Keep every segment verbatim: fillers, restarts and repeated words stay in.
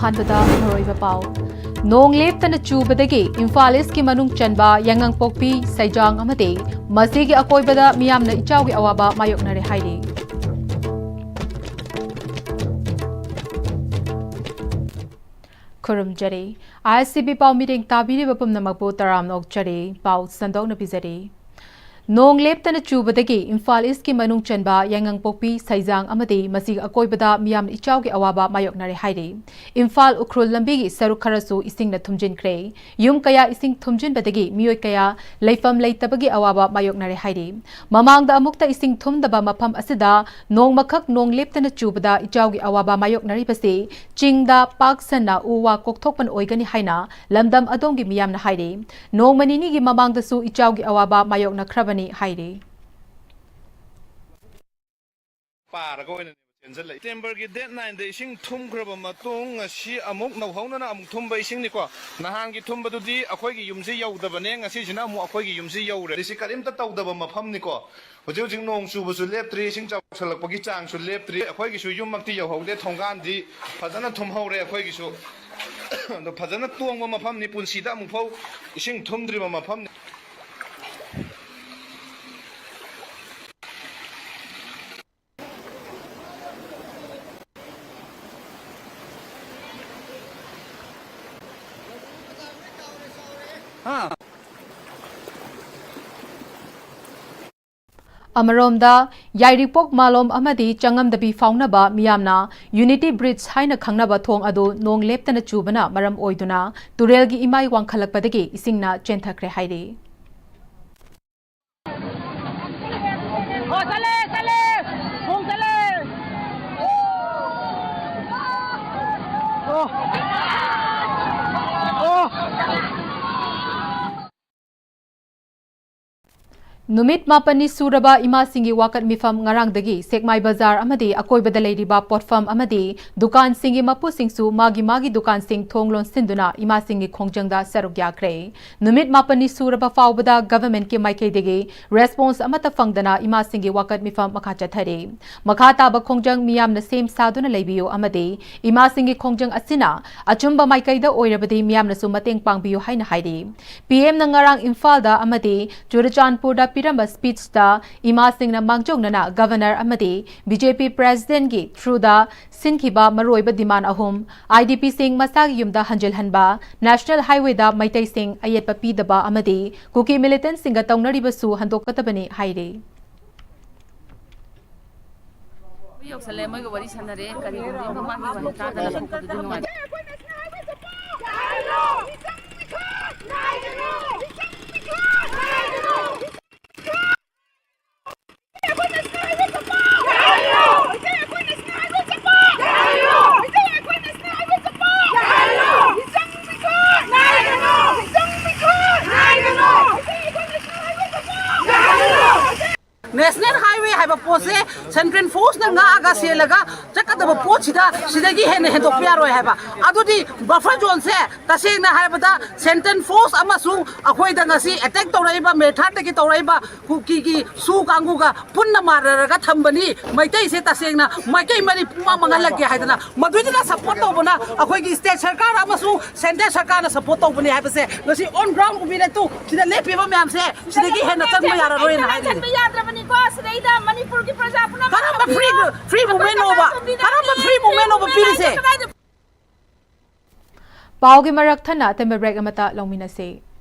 ꯑꯍꯥꯟꯕꯗ ꯃꯔꯨꯑꯣꯏꯕ ꯄꯥꯎ꯫ ꯅꯣꯡ ꯂꯦꯞꯇꯅ ꯆꯨꯕꯗꯒꯤ ꯏꯝꯐꯥꯜ ꯏꯁꯀꯤ ꯃꯅꯨꯡ ꯆꯟꯕ ꯌꯥꯏꯉꯪꯄꯣꯛꯄꯤ, ꯁꯩꯖꯥꯡ ꯑꯃꯗꯤ ꯃꯁꯤꯒꯤ ꯑꯀꯣꯏꯕꯗ ꯃꯤꯌꯥꯝꯅ ꯏꯆꯥꯎꯒꯤ ꯑꯋꯥꯕ ꯃꯥꯌꯣꯛꯅꯔꯦ ꯍꯥꯏꯔꯤ꯫ ꯈꯨꯔꯨꯝꯖꯔꯤ꯫ ꯑꯥꯏ ꯑꯦꯁ ꯁꯤ ꯕꯤ ꯄꯥꯎ ꯃꯤꯠꯌꯦꯡ ꯇꯥꯕꯤꯔꯤꯕ ꯄꯨꯝꯅꯃꯛꯄꯨ ꯇꯔꯥꯝꯅ ꯑꯣꯛꯆꯔꯤ꯫ ꯄꯥꯎ ꯁꯟꯗꯣꯛꯅ ꯄꯤꯖꯔꯤ꯫ ꯅꯣꯡ ꯂꯦꯞꯇꯅ ꯆꯨꯕꯗꯒꯤ ꯏꯝꯐꯥꯜ ꯏꯁꯀꯤ ꯃꯅꯨꯡ ꯆꯟꯕ ꯌꯥꯏꯉꯪꯄꯣꯛꯄꯤ, ꯁꯩꯖꯥꯡ ꯑꯃꯗꯤ ꯃꯁꯤꯒꯤ ꯑꯀꯣꯏꯕꯗ ꯃꯤꯌꯥꯝꯅ ꯏꯆꯥꯎꯒꯤ ꯑꯋꯥꯕ ꯃꯥꯌꯣꯛꯅꯔꯦ ꯍꯥꯏꯔꯤ꯫ ꯏꯝꯐꯥꯜ ꯎꯈ꯭ꯔꯨꯜ ꯂꯝꯕꯤꯒꯤ ꯁꯔꯨꯛ ꯈꯔꯁꯨ ꯏꯁꯤꯡꯅ ꯊꯨꯝꯖꯤꯟꯈ꯭ꯔꯦ꯫ ꯌꯨꯝ ꯀꯌꯥ ꯏꯁꯤꯡ ꯊꯨꯝꯖꯤꯟꯕꯗꯒꯤ ꯃꯤꯑꯣꯏ ꯀꯌꯥ ꯂꯩꯐꯝ ꯂꯩꯇꯕꯒꯤ ꯑꯋꯥꯕ ꯃꯥꯌꯣꯛꯅꯔꯦ ꯍꯥꯏꯔꯤ꯫ ꯃꯃꯥꯡꯗ ꯑꯃꯨꯛꯇ ꯏꯁꯤꯡ ꯊꯨꯝꯗꯕ ꯃꯐꯝ ꯑꯁꯤꯗ ꯅꯣꯡꯃꯈꯛ ꯅꯣꯡ ꯂꯦꯞꯇꯅ ꯆꯨꯕꯗ ꯏꯆꯥꯎꯒꯤ ꯑꯋꯥꯕ ꯃꯥꯌꯣꯛꯅꯔꯤꯕꯁꯤ ꯆꯤꯡꯗ ꯄꯥꯛ ꯁꯟꯅ ꯎ ꯋꯥ ꯀꯣꯛꯊꯣꯛꯄꯅ ꯑꯣꯏꯒꯅꯤ ꯍꯥꯏꯅ ꯂꯝꯗꯝ ꯑꯗꯣꯝꯒꯤ ꯃꯤꯌꯥꯝꯅ ꯍꯥꯏꯔꯤ꯫ ꯅꯣꯡꯃ ꯅꯤꯅꯤꯒꯤ ꯃꯃꯥꯡꯗꯁꯨ ꯏꯆꯥꯎꯒꯤ ꯑꯋꯥꯕ ꯃꯥꯌꯣꯛꯅꯈ꯭ꯔꯕꯅꯤ ꯍꯥꯏꯔꯤ꯫ ꯄꯥꯔꯒ ꯑꯣꯏꯅ ꯆꯦꯟꯁꯤꯜꯂꯛꯏ꯫ ꯁꯦꯞꯇꯦꯝꯕꯔꯒꯤ ꯗꯦꯠ ꯅꯥꯏꯟꯗ ꯏꯁꯤꯡ ꯊꯨꯝꯈ꯭ꯔꯕ ꯃꯇꯨꯡ, ꯉꯁꯤ ꯑꯃꯨꯛ ꯅꯧꯍꯧꯅꯅ ꯑꯃꯨꯛ ꯊꯨꯝꯕ ꯏꯁꯤꯡꯅꯤꯀꯣ꯫ ꯅꯍꯥꯟꯒꯤ ꯊꯨꯝꯕꯗꯨꯗꯤ ꯑꯩꯈꯣꯏꯒꯤ ꯌꯨꯝꯁꯤ ꯌꯧꯗꯕꯅꯦ, ꯉꯁꯤꯁꯤꯅ ꯑꯃꯨꯛ ꯑꯩꯈꯣꯏꯒꯤ ꯌꯨꯝꯁꯤ ꯌꯧꯔꯦ꯫ ꯁꯤ ꯀꯔꯤꯝꯇ ꯇꯧꯗꯕ ꯃꯐꯝꯅꯤꯀꯣ꯫ ꯍꯧꯖꯤꯛ ꯍꯧꯖꯤꯛ ꯅꯣꯡ ꯆꯨꯕꯁꯨ ꯂꯦꯞꯇ꯭ꯔꯤ, ꯏꯁꯤꯡ ꯆꯥꯎꯁꯜꯂꯛꯄꯒꯤ ꯆꯥꯡꯁꯨ ꯂꯦꯞꯇ꯭ꯔꯤ꯫ ꯑꯩꯈꯣꯏꯒꯤꯁꯨ ꯌꯨꯝꯃꯛꯇꯤ ꯌꯧꯍꯧꯗꯦ, ꯊꯣꯡꯒꯥꯟꯗꯤ ꯐꯖꯅ ꯊꯨꯝꯍꯧꯔꯦ ꯑꯩꯈꯣꯏꯒꯤꯁꯨ꯫ ꯑꯗꯣ ꯐꯖꯅ ꯇꯣꯡꯕ ꯃꯐꯝꯅꯤ, ꯄꯨꯟꯁꯤꯗ ꯑꯃꯨꯛꯐꯥꯎ ꯏꯁꯤꯡ ꯊꯨꯝꯗ꯭ꯔꯤꯕ ꯃꯐꯝꯅꯤ꯫ ꯑꯃꯔꯣꯝꯗ, ꯌꯥꯏꯔꯤꯄꯣꯛ ꯃꯥꯂꯣꯝ ꯑꯃꯗꯤ ꯆꯉꯝꯗꯕꯤ ꯐꯥꯎꯅꯕ ꯃꯤꯌꯥꯝꯅ ꯌꯨꯅꯤꯇꯤ ꯕ꯭ꯔꯤꯖ ꯍꯥꯏꯅ ꯈꯪꯅꯕ ꯊꯣꯡ ꯑꯗꯨ ꯅꯣꯡ ꯂꯦꯞꯇꯅ ꯆꯨꯕꯅ ꯃꯔꯝ ꯑꯣꯏꯗꯨꯅ ꯇꯨꯔꯦꯜꯒꯤ ꯏꯃꯥꯏ ꯋꯥꯡꯈꯠꯂꯛꯄꯗꯒꯤ ꯏꯁꯤꯡꯅ ꯆꯦꯟꯊꯈ꯭ꯔꯦ ꯍꯥꯏꯔꯤ꯫ ꯑꯣ, ꯆꯠꯂꯦ, ꯆꯠꯂꯦ! ꯈꯣꯡ ꯆꯠꯂꯦ! ꯑꯣ! ꯑꯣ! ꯅꯨꯃꯤꯠ ꯃꯥꯄꯟꯅꯤ ꯁꯨꯔꯕ ꯏꯃꯥꯁꯤꯡꯒꯤ ꯋꯥꯀꯠ ꯃꯤꯐꯝ ꯉꯔꯥꯡꯗꯒꯤ ꯁꯦꯛꯃꯥꯏ ꯕꯖꯥꯔ ꯑꯃꯗꯤ ꯑꯀꯣꯏꯕꯗ ꯂꯩꯔꯤꯕ ꯄꯣꯠꯐꯝ ꯑꯃꯗꯤ ꯗꯨꯀꯥꯟꯁꯤꯡꯒꯤ ꯃꯄꯨꯁꯤꯡꯁꯨ ꯃꯥꯒꯤ ꯃꯥꯒꯤ ꯗꯨꯀꯥꯟꯁꯤꯡ ꯊꯣꯡ ꯂꯣꯟꯁꯤꯟꯗꯨꯅ ꯏꯃꯥꯁꯤꯡꯒꯤ ꯈꯣꯡꯖꯪꯗ ꯁꯔꯨꯛ ꯌꯥꯈ꯭ꯔꯦ꯫ ꯅꯨꯃꯤꯠ ꯃꯥꯄꯟꯅꯤ ꯁꯨꯔꯕ ꯐꯥꯎꯕꯗ ꯒꯚꯔꯟꯃꯦꯟꯠꯀꯤ ꯃꯥꯏꯀꯩꯗꯒꯤ ꯔꯦꯁꯄꯣꯟꯁ ꯑꯃꯠꯇ ꯐꯪꯗꯅ ꯏꯃꯥꯁꯤꯡꯒꯤ ꯋꯥꯀꯠ ꯃꯤꯐꯝ ꯃꯈꯥ ꯆꯠꯊꯔꯤ꯫ ꯃꯈꯥ ꯇꯥꯕ ꯈꯣꯡꯖꯪ ꯃꯤꯌꯥꯝꯅ ꯁꯦꯝ ꯁꯥꯗꯨꯅ ꯂꯩꯕꯤꯌꯨ ꯑꯃꯗꯤ ꯏꯃꯥꯁꯤꯡꯒꯤ ꯈꯣꯡꯖꯪ ꯑꯁꯤꯅ ꯑꯆꯨꯝꯕ ꯃꯥꯏꯀꯩꯗ ꯑꯣꯏꯔꯕꯗꯤ ꯃꯤꯌꯥꯝꯅꯁꯨ ꯃꯇꯦꯡ ꯄꯥꯡꯕꯤꯌꯨ ꯍꯥꯏꯅ ꯍꯥꯏꯔꯤ꯫ ꯄꯤ ꯑꯦꯝꯅ ꯉꯔꯥꯡ ꯏꯝꯐꯥꯜꯗ ꯑꯃꯗꯤ ꯆꯨꯔꯆꯥꯟꯄꯨꯔꯗ ꯄꯤꯔꯝꯕ ꯁ꯭ꯄꯤꯆꯇ ꯏꯃꯥꯁꯤꯡꯅ ꯃꯥꯡꯖꯧꯅꯅ ꯒꯚꯔꯅꯔ ꯑꯃꯗꯤ ꯕꯤ ꯖꯦ ꯄꯤ ꯄ꯭ꯔꯦꯁꯤꯗꯦꯟꯠꯀꯤ ꯊ꯭ꯔꯨꯗ ꯁꯤꯟꯈꯤꯕ ꯃꯔꯨꯑꯣꯏꯕ ꯗꯤꯃꯥꯟ ꯑꯍꯨꯝ, ꯑꯥꯏ ꯗꯤ ꯄꯤꯁꯤꯡ ꯃꯁꯥꯒꯤ ꯌꯨꯝꯗ ꯍꯟꯖꯤꯜꯍꯟꯕ, ꯅꯦꯁꯅꯦꯜ ꯍꯥꯏꯋꯦꯗ ꯃꯩꯇꯩꯁꯤꯡ ꯑꯌꯦꯠꯄ ꯄꯤꯗꯕ ꯑꯃꯗꯤ ꯀꯨꯀꯤ ꯃꯤꯂꯤꯇꯦꯟꯠꯁꯤꯡꯒ ꯇꯧꯅꯔꯤꯕꯁꯨ ꯍꯟꯗꯣꯛꯀꯗꯕꯅꯤ ꯍꯥꯏꯔꯤ꯫ ꯌꯧꯁꯜꯂꯦ, ꯃꯣꯏꯒ ꯋꯥꯔꯤ ꯁꯥꯟꯅꯔꯦ꯫ ꯀꯔꯤꯒꯨꯝꯕꯤ ꯃꯃꯥꯡꯒꯤ ꯋꯥꯍꯩ ꯇꯥꯗꯅ ꯊꯣꯛꯄꯗꯨꯗꯤ ꯅꯨꯡꯉꯥꯏꯇꯦ꯫ ꯅꯦꯁꯅꯦꯜ ꯍꯥꯏꯋꯦ ꯍꯥꯏꯕ ꯄꯣꯠꯁꯦ ꯁꯦꯟꯇ꯭ꯔꯦꯜ ꯐꯣꯔꯁꯅ ꯉꯥꯛꯑꯒ ꯁꯦꯜꯂꯒ ꯆꯠꯀꯗꯕ ꯄꯣꯠꯁꯤꯗ ꯁꯤꯗꯒꯤ ꯍꯦꯟꯅ ꯍꯦꯟꯗꯣꯛꯄ ꯌꯥꯔꯣꯏ ꯍꯥꯏꯕ꯫ ꯑꯗꯨꯗꯤ ꯕꯐꯔ ꯖꯣꯟꯁꯦ ꯇꯁꯦꯡꯅ ꯍꯥꯏꯔꯕꯗ ꯁꯦꯟꯇ꯭ꯔꯦꯜ ꯐꯣꯔꯁ ꯑꯃꯁꯨꯡ ꯑꯩꯈꯣꯏꯗ ꯉꯁꯤ ꯑꯦꯇꯦꯛ ꯇꯧꯔꯛꯏꯕ ꯃꯦꯊꯥꯠꯇꯒꯤ ꯇꯧꯔꯛꯏꯕ ꯀꯨꯀꯤꯒꯤ ꯁꯨ ꯀꯥꯡꯕꯨꯒ ꯄꯨꯟꯅ ꯃꯥꯟꯅꯔꯒ ꯊꯝꯕꯅꯤ꯫ ꯃꯩꯇꯩꯁꯦ ꯇꯁꯦꯡꯅ ꯃꯥꯏꯀꯩ ꯃꯔꯤ ꯄꯨꯡꯃꯥꯡ ꯃꯥꯡꯍꯜꯂꯛꯀꯦ ꯍꯥꯏꯗꯅ ꯃꯗꯨꯏꯗꯨꯅ ꯁꯞꯄꯣꯔꯠ ꯇꯧꯕꯅ ꯑꯩꯈꯣꯏꯒꯤ ꯁ꯭ꯇꯦꯠ ꯁꯔꯀꯥꯔ ꯑꯃꯁꯨꯡ ꯁꯦꯟꯇ꯭ꯔꯦꯜ ꯁꯔꯀꯥꯔꯅ ꯁꯞꯄꯣꯔꯠ ꯇꯧꯕꯅꯤ ꯍꯥꯏꯕꯁꯦ ꯉꯁꯤ ꯑꯣꯟ ꯒ꯭ꯔꯥꯎꯟ ꯎꯕꯤꯔꯦ꯫ ꯇꯨ ꯁꯤꯗ ꯂꯦꯞꯄꯤꯕ ꯃꯌꯥꯝꯁꯦ ꯁꯤꯗꯒꯤ ꯍꯦꯟꯅ ꯆꯪꯕ ꯌꯥꯔꯔꯣꯏꯅ ꯍꯥꯏꯔꯤꯅꯤ꯫ ꯆꯠꯄ ꯌꯥꯗ꯭ꯔꯕꯅꯤꯀꯣ꯫ ꯁꯤꯗꯩꯗ ꯃꯅꯤꯄꯨꯔꯒꯤ ꯄ꯭ꯔꯖꯥ ꯄꯨꯝꯅꯃꯛ ꯀꯔꯝꯕ ꯐ꯭ꯔꯤ, ꯐ꯭ꯔꯤ ꯃꯨꯚꯃꯦꯟꯅꯣꯕ? ꯀꯔꯝꯕ ꯐ꯭ꯔꯤ ꯃꯨꯚꯃꯦꯟꯅꯣꯕ ꯄꯤꯔꯤꯁꯦ? ꯄꯥꯎꯒꯤ ꯃꯔꯛ ꯊꯠꯅ ꯑꯇꯦꯟꯕ ꯕ꯭ꯔꯦꯛ ꯑꯃꯠꯇ ꯂꯧꯃꯤꯟꯅꯁꯤ꯫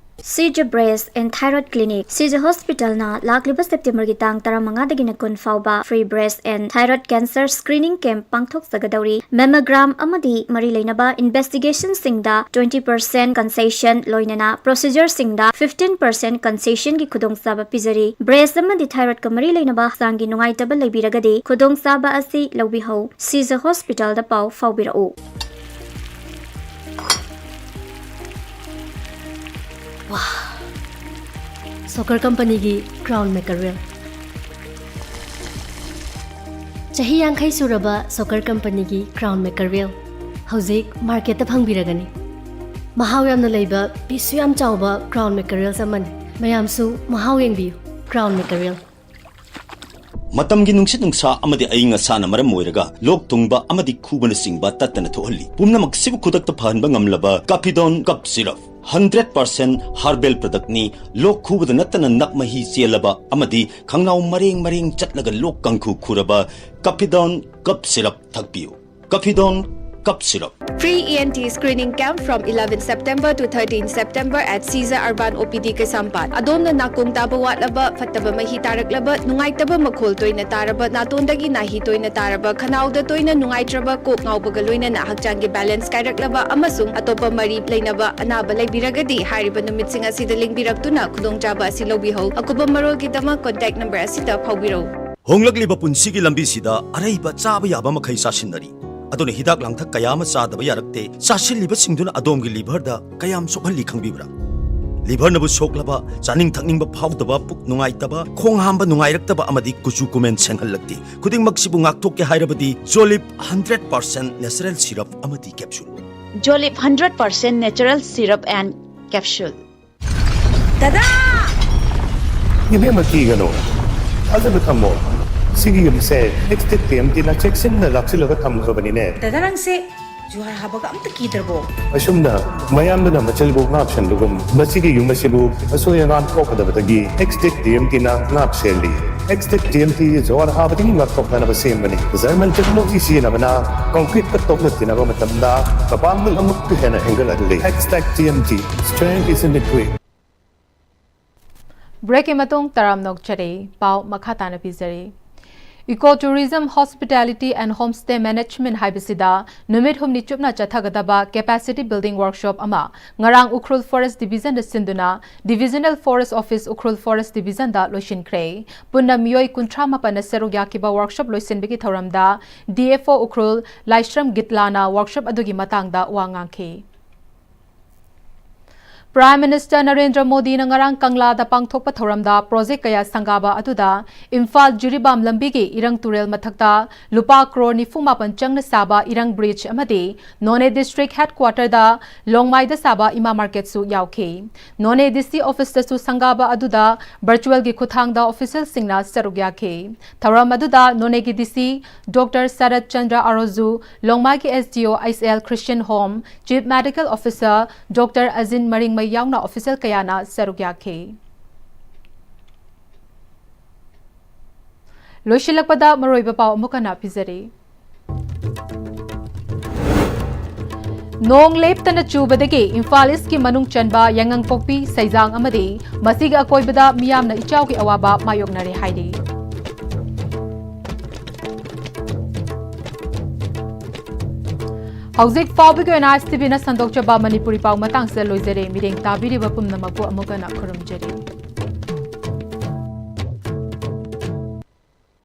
Shija breast and thyroid clinic. Shija ꯍꯣꯁꯄꯤꯇꯥꯜꯅ ꯂꯥꯛꯂꯤꯕ ꯁꯦꯞꯇꯦꯝꯕꯔꯒꯤ ꯇꯥꯡ ꯇꯔꯥꯃꯉꯥꯗꯒꯤꯅ ꯀꯨꯟ ꯐꯥꯎꯕ free breast and thyroid cancer screening camp ꯄꯥꯡꯊꯣꯛꯆꯒꯗꯧꯔꯤ꯫ ꯃꯦꯃꯣꯒ꯭ꯔꯥꯝ ꯑꯃꯗꯤ ꯃꯔꯤ ꯂꯩꯅꯕ ꯏꯟꯚꯦꯁꯇꯤꯒꯦꯁꯟꯁꯤꯡꯗ ꯇ꯭ꯋꯦꯟꯇꯤ ꯄꯔꯁꯦꯟꯠ ꯀꯟꯁꯦꯁꯟ, ꯂꯣꯏꯅꯅ ꯄ꯭ꯔꯣꯁꯤꯖꯔꯁꯤꯡꯗ ꯐꯤꯐꯇꯤꯟ ꯄꯔꯁꯦꯟꯠ ꯀꯟꯁꯦꯁꯟꯒꯤ ꯈꯨꯗꯣꯡꯆꯥꯕ ꯄꯤꯖꯔꯤ꯫ ꯕ꯭ꯔꯦꯁ ꯑꯃꯗꯤ ꯊꯥꯏꯔꯣꯏꯗꯀ ꯃꯔꯤ ꯂꯩꯅꯕ ꯍꯛꯆꯥꯡꯒꯤ ꯅꯨꯡꯉꯥꯏꯇꯕ ꯂꯩꯕꯤꯔꯒꯗꯤ ꯈꯨꯗꯣꯡꯆꯥꯕ ꯑꯁꯤ ꯂꯧꯕꯤꯍꯧ꯫ ꯁꯤꯖ ꯍꯣꯁꯄꯤꯇꯥꯜꯗ ꯄꯥꯎ ꯐꯥꯎꯕꯤꯔꯛꯎ꯫ ꯋꯥ, ꯁꯣꯀꯔ ꯀꯝꯄꯅꯤꯒꯤ ꯀ꯭ꯔꯥꯎꯟ ꯃꯦꯀꯔꯦꯜ꯫ ꯆꯍꯤ ꯌꯥꯡꯈꯩ ꯁꯨꯔꯕ ꯁꯣꯀꯔ ꯀꯝꯄꯅꯤꯒꯤ ꯀ꯭ꯔꯥꯎꯟ ꯃꯦꯀꯔꯦꯜ ꯍꯧꯖꯤꯛ ꯃꯥꯔꯀꯦꯠꯇ ꯐꯪꯕꯤꯔꯒꯅꯤ꯫ ꯃꯍꯥꯎ ꯌꯥꯝꯅ ꯂꯩꯕ, ꯄꯤꯁꯁꯨ ꯌꯥꯝ ꯆꯥꯎꯕ ꯀ꯭ꯔꯥꯎꯟ ꯃꯦꯀꯔꯦꯜꯁ ꯑꯃꯅꯤ꯫ ꯃꯌꯥꯝꯁꯨ ꯃꯍꯥꯎ ꯌꯦꯡꯕꯤꯌꯨ꯫ ꯀ꯭ꯔꯥꯎꯟ ꯃꯦꯀꯔꯦꯜ꯫ ꯃꯇꯝꯒꯤ ꯅꯨꯡꯁꯤꯠ ꯅꯨꯡꯁꯥ ꯑꯃꯗꯤ ꯑꯏꯪ ꯑꯁꯥꯅ ꯃꯔꯝ ꯑꯣꯏꯔꯒ ꯂꯣꯛ ꯊꯨꯡꯕ ꯑꯃꯗꯤ ꯈꯨꯕꯅꯆꯤꯡꯕ ꯇꯠꯇꯅ ꯊꯣꯛꯍꯜꯂꯤ꯫ ꯄꯨꯝꯅꯃꯛꯁꯤꯕꯨ ꯈꯨꯗꯛꯇ ꯐꯍꯟꯕ ꯉꯝꯂꯕ ꯀꯥꯐꯤꯗꯣꯟ cough syrup. Hundred percent herbal ꯄ꯭ꯔꯗꯛꯅꯤ꯫ ꯂꯣꯛ ꯈꯨꯕꯗ ꯅꯠꯇꯅ ꯅꯞ ꯃꯍꯤ ꯆꯦꯜꯂꯕ ꯑꯃꯗꯤ ꯈꯪꯅꯥꯎ ꯃꯔꯦꯡ ꯃꯔꯦꯡ ꯆꯠꯂꯒ ꯂꯣꯛ ꯀꯥꯡꯈꯨ ꯈꯨꯔꯕ ꯀꯥꯐꯤꯗꯣꯟ ꯀꯞ ꯁꯤꯔꯞ ꯊꯛꯄꯤꯌꯨ꯫ ꯀꯥꯐꯤꯗꯣꯟ cough syrup. Free E N T screening camp from eleven September to thirteen September at Caesar Urban O P D ꯀꯩꯁꯥꯝꯄꯥꯠ꯫ ꯑꯗꯣꯝꯅ ꯅꯥꯀꯣꯡ ꯇꯥꯕ ꯋꯥꯠꯂꯕ, ꯐꯠꯇꯕ ꯃꯍꯤ ꯇꯥꯔꯛꯂꯕ, ꯅꯨꯡꯉꯥꯏꯇꯕ ꯃꯈꯣꯜ ꯇꯣꯏꯅ ꯇꯥꯔꯕ, ꯅꯥꯇꯣꯟꯗꯒꯤ ꯅꯥꯍꯤ ꯇꯣꯏꯅ ꯇꯥꯔꯕ, ꯈꯅꯥꯎꯗ ꯇꯣꯏꯅ ꯅꯨꯡꯉꯥꯏꯇ꯭ꯔꯕ, ꯀꯣꯛ ꯉꯥꯎꯕꯒ ꯂꯣꯏꯅꯅ ꯍꯛꯆꯥꯡꯒꯤ balance ꯀꯥꯏꯔꯛꯂꯕ ꯑꯃꯁꯨꯡ ꯑꯇꯣꯞꯄ ꯃꯔꯤ ꯂꯩꯅꯕ ꯑꯅꯥꯕ ꯂꯩꯕꯤꯔꯒꯗꯤ ꯍꯥꯏꯔꯤꯕ ꯅꯨꯃꯤꯠꯁꯤꯡ ꯑꯁꯤꯗ ꯂꯦꯡꯕꯤꯔꯛꯇꯨꯅ ꯈꯨꯗꯣꯡꯆꯥꯕ ꯑꯁꯤ ꯂꯧꯕꯤꯍꯧ꯫ ꯑꯀꯨꯞꯄ ꯃꯔꯣꯜꯒꯤꯗꯃꯛ contact number ꯑꯁꯤꯗ ꯐꯥꯎꯕꯤꯔꯧ꯫ ꯍꯣꯡꯂꯛꯂꯤꯕ ꯄꯨꯟꯁꯤꯒꯤ ꯂꯝꯕꯤꯁꯤꯗ ꯑꯔꯩꯕ ꯆꯥꯕ ꯌꯥꯕ ꯃꯈꯩ ꯆꯥꯁꯤꯟꯅꯔꯤ꯫ ꯑꯗꯨꯅ ꯍꯤꯗꯥꯛ ꯂꯥꯡꯊꯛ ꯀꯌꯥ ꯑꯃ ꯆꯥꯗꯕ ꯌꯥꯔꯛꯇꯦ꯫ ꯆꯥꯁꯤꯜꯂꯤꯕꯁꯤꯡꯗꯨꯅ ꯑꯗꯣꯝꯒꯤ ꯂꯤꯚꯔꯗ ꯀꯌꯥꯝ ꯁꯣꯛꯍꯜꯂꯤ ꯈꯪꯕꯤꯕ꯭ꯔꯥ? ꯂꯤꯚꯔꯅꯕꯨ ꯁꯣꯛꯂꯕ, ꯆꯥꯅꯤꯡ ꯊꯛꯅꯤꯡꯕ ꯐꯥꯎꯗꯕ, ꯄꯨꯛ ꯅꯨꯡꯉꯥꯏꯇꯕ, ꯈꯣꯡ ꯍꯥꯝꯕ ꯅꯨꯡꯉꯥꯏꯔꯛꯇꯕ ꯑꯃꯗꯤ ꯀꯨꯆꯨ ꯀꯨꯃꯦꯟ ꯁꯦꯡꯍꯜꯂꯛꯇꯦ꯫ ꯈꯨꯗꯤꯡꯃꯛꯁꯤꯕꯨ ꯉꯥꯛꯊꯣꯛꯀꯦ ꯍꯥꯏꯔꯕꯗꯤ ꯖꯣꯂꯤꯞ ꯍꯟꯗ꯭ꯔꯦꯠ ꯄꯥꯔꯁꯦꯟ natural syrup ꯑꯃꯗꯤ capsule꯫ Jolip hundred percent natural syrup and capsule. ꯗꯗꯥ! ꯏꯕꯦꯝꯃ, ꯀꯤꯒꯅꯨ꯫ ꯊꯥꯖꯕ ꯊꯝꯃꯣ꯫ ꯁꯤꯒꯤ ꯌꯨꯝꯁꯦ ꯑꯦꯛꯁꯇꯦꯛ ꯇꯤ ꯑꯦꯝ ꯇꯤꯅ ꯆꯦꯛꯁꯤꯟꯅ ꯂꯥꯛꯁꯤꯜꯂꯒ ꯊꯝꯈ꯭ꯔꯕꯅꯤꯅꯦ꯫ ꯗꯗꯥ, ꯅꯪꯁꯦ ꯖꯨꯍꯥꯔ ꯍꯥꯕꯒ ꯑꯝꯇ ꯀꯤꯗ꯭ꯔꯕꯣ? ꯑꯁꯨꯝꯅ ꯃꯌꯥꯝꯗꯨꯅ ꯃꯆꯤꯜꯕꯨ ꯉꯥꯛ ꯁꯦꯟꯕꯒꯨꯝ, ꯃꯁꯤꯒꯤ ꯌꯨꯝ ꯑꯁꯤꯕꯨ ꯑꯁꯣꯏ ꯑꯉꯥꯝ ꯊꯣꯛꯀꯗꯕꯗꯒꯤ ꯑꯦꯛꯁꯇꯦꯛ ꯇꯤ ꯑꯦꯝ ꯇꯤꯅ ꯉꯥꯛ ꯁꯦꯜꯂꯤ꯫ ꯑꯦꯛꯁꯇꯦꯛ ꯇꯤ ꯑꯦꯝ ꯇꯤ ꯖꯨꯍꯥꯔ ꯍꯥꯕꯗꯒꯤ ꯉꯥꯛꯊꯣꯛꯅꯅꯕ ꯁꯦꯝꯕꯅꯤ꯫ ꯖꯔꯃꯟ ꯇꯦꯛꯅꯣꯂꯣꯖꯤ ꯁꯤꯖꯤꯟꯅꯕꯅ ꯀꯣꯡꯀ꯭ꯔꯤꯠꯀ ꯇꯣꯛꯅ ꯇꯤꯟꯅꯕ ꯃꯇꯝꯗ ꯃꯄꯥꯡꯒꯜ ꯑꯃꯨꯛꯀ ꯍꯦꯟꯅ ꯍꯦꯟꯒꯠꯍꯜꯂꯤ꯫ ꯑꯦꯛꯁꯇꯦꯛ T M T, strength is in the grit. ꯕ꯭ꯔꯦꯛꯀꯤ ꯃꯇꯨꯡ ꯇꯔꯥꯝꯅ ꯑꯣꯛꯆꯔꯤ꯫ ꯄꯥꯎ ꯃꯈꯥ ꯇꯥꯅ ꯄꯤꯖꯔꯤ꯫ Eco Tourism, Hospitality and Homestay Management ꯍꯥꯏꯕꯁꯤꯗ ꯅꯨꯃꯤꯠ ꯍꯨꯝꯅꯤ ꯆꯨꯞꯅ ꯆꯠꯊꯒꯗꯕ capacity building workshop ꯑꯃ ꯉꯔꯥꯡ ꯎꯈ꯭ꯔꯨꯜ Forest Divisionꯗ ꯁꯤꯟꯗꯨꯅ Divisional Forest Office Ukhrul Forest Divisionꯗ ꯂꯣꯏꯁꯤꯟꯈ꯭ꯔꯦ꯫ ꯄꯨꯟꯅ ꯃꯤꯑꯣꯏ ꯀꯨꯟꯊ꯭ꯔꯥ ꯃꯥꯄꯟꯅ ꯁꯔꯨꯛ ꯌꯥꯈꯤꯕ workshop ꯂꯣꯏꯁꯤꯟꯕꯒꯤ ꯊꯧꯔꯝꯗ D F O ꯎꯈ꯭ꯔꯨꯜ ꯂꯥꯏꯁ꯭ꯔꯝ ꯒꯤꯠꯂꯥꯅ workshop ꯑꯗꯨꯒꯤ ꯃꯇꯥꯡꯗ ꯋꯥ ꯉꯥꯡꯈꯤ꯫ Prime Minister ꯅꯔꯦꯟꯗ꯭ꯔ ꯃꯣꯗꯤꯅ ꯉꯔꯥꯡ ꯀꯪꯂꯥꯗ ꯄꯥꯡꯊꯣꯛꯄ ꯊꯧꯔꯝꯗ ꯄ꯭ꯔꯣꯖꯦꯛ ꯀꯌꯥ ꯁꯪꯒꯥꯕ ꯑꯗꯨꯗ ꯏꯝꯐꯥꯜ ꯖꯤꯔꯤꯕꯥꯝ ꯂꯝꯕꯤꯒꯤ ꯏꯔꯪ ꯇꯨꯔꯦꯜ ꯃꯊꯛꯇ ꯂꯨꯄꯥ ꯀ꯭ꯔꯣꯔ ꯅꯤꯐꯨ ꯃꯥꯄꯟ ꯆꯪꯅ ꯁꯥꯕ ꯏꯔꯪ ꯕ꯭ꯔꯤꯖ ꯑꯃꯗꯤ ꯅꯣꯅꯦ ꯗꯤꯁꯇ꯭ꯔꯤꯛ ꯍꯦꯗꯀ꯭ꯋꯥꯇꯔꯗ ꯂꯣꯡꯃꯥꯏꯗ ꯁꯥꯕ ꯏꯃꯥ ꯃꯥꯔꯀꯦꯠꯁꯨ ꯌꯥꯎꯈꯤ꯫ ꯅꯣꯅꯦ ꯗꯤ ꯁꯤ ꯑꯣꯐꯤꯁꯇꯁꯨ ꯁꯪꯒꯥꯕ ꯑꯗꯨꯗ ꯚꯔꯆꯨꯋꯦꯜꯒꯤ ꯈꯨꯠꯊꯥꯡꯗ ꯑꯣꯐꯤꯁꯤꯌꯦꯜꯁꯤꯡꯅ ꯁꯔꯨꯛ ꯌꯥꯈꯤ꯫ ꯊꯧꯔꯝ ꯑꯗꯨꯗ ꯅꯣꯅꯦꯒꯤ ꯗꯤ ꯁꯤ ꯗꯣꯛꯇꯔ ꯁꯔꯠ Chandra ꯑꯥꯔꯣꯖꯨ, ꯂꯣꯡꯃꯥꯏꯒꯤ S D O H L Christian home, chief medical officer doctor Ajin Maringmei ꯌꯥꯎꯅ ꯑꯣꯐꯤꯁꯤꯌꯦꯜ ꯀꯌꯥꯅ ꯁꯔꯨꯛ ꯌꯥꯈꯤ꯫ ꯂꯣꯏꯁꯤꯜꯂꯛꯄꯗ ꯃꯔꯨꯑꯣꯏꯕ ꯄꯥꯎ ꯑꯃꯨꯛ ꯍꯟꯅ ꯄꯤꯖꯔꯤ꯫ ꯅꯣꯡ ꯂꯦꯞꯇꯅ ꯆꯨꯕꯗꯒꯤ ꯏꯝꯐꯥꯜ ꯏꯁꯀꯤ ꯃꯅꯨꯡ ꯆꯟꯕ ꯌꯥꯏꯉꯪꯄꯣꯛꯄꯤ, ꯁꯩꯖꯥꯡ ꯑꯃꯗꯤ ꯃꯁꯤꯒꯤ ꯑꯀꯣꯏꯕꯗ ꯃꯤꯌꯥꯝꯅ ꯏꯆꯥꯎꯒꯤ ꯑꯋꯥꯕ ꯃꯥꯌꯣꯛꯅꯔꯦ ꯍꯥꯏꯔꯤ꯫ ꯍꯧꯖꯤꯛ ꯐꯥꯎꯕꯒꯤ ꯑꯣꯏꯅ ꯑꯥꯏ ꯑꯦꯁ ꯇꯤ ꯚꯤꯅ ꯁꯟꯗꯣꯛꯆꯕ ꯃꯅꯤꯄꯨꯔꯤ ꯄꯥꯎ ꯃꯇꯥꯡꯁꯤꯗ ꯂꯣꯏꯖꯔꯦ꯫ ꯃꯤꯠꯌꯦꯡ ꯇꯥꯕꯤꯔꯤꯕ ꯄꯨꯝꯅꯃꯛꯄꯨ ꯑꯃꯨꯛ ꯍꯟꯅ ꯈꯨꯔꯨꯝꯖꯔꯤ꯫